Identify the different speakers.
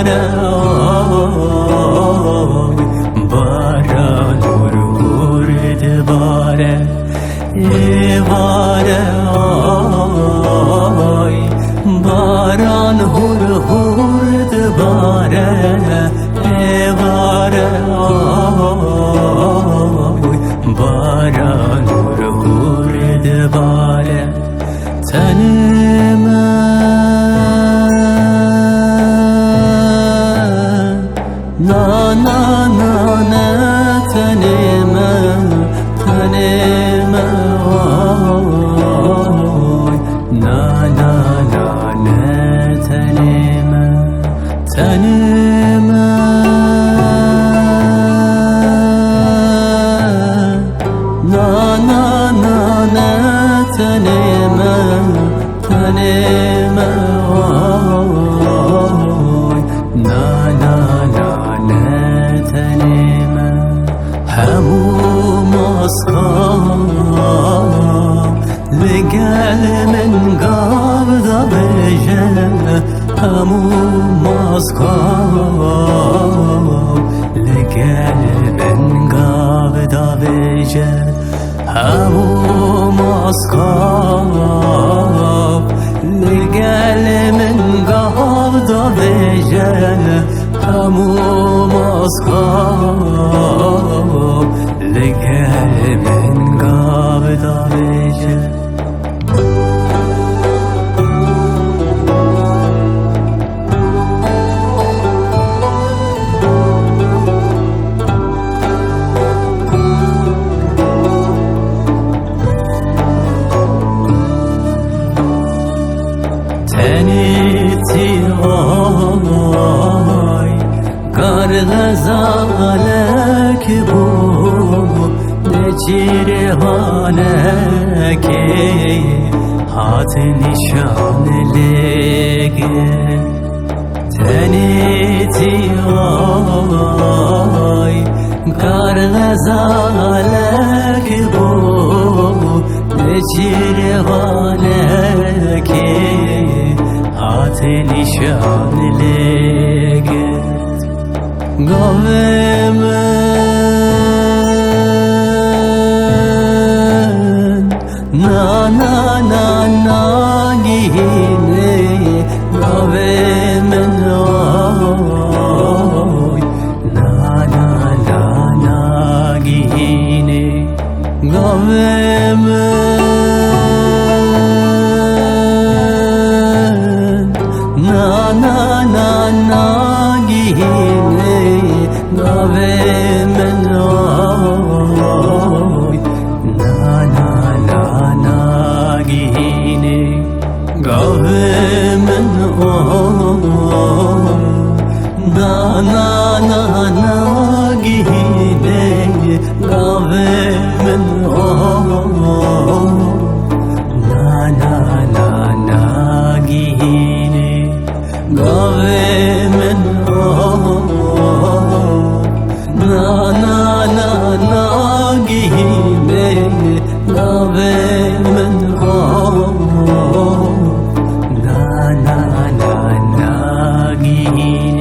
Speaker 1: vare baran hur hurd bare vare baran hur hurd bare vare baran hur hurd bare tenime na na na na tenime tenime oy na na na na tenime tenime na na na na tenime tenime oy na na na na tenime hamu maskam legel men gavda beje hamu maskam legel men gavda beje hamu maskam legel men gavda beje hamu maskam legel men gavda beje teniti oy kar gazalek bu ne cirhane ke hat nişan lege teniti oy kar gazalek bu ne cirhane ke hat nişan lege gavemen na na na na gihine gavemen oy na na na na gihine gavemen na na na na gihine gavemen oy na na na na gihine gavemen oy na na na na gihine gavemen oy na na na na gihine gavemen na na na na gihine gavemen na na na na gihine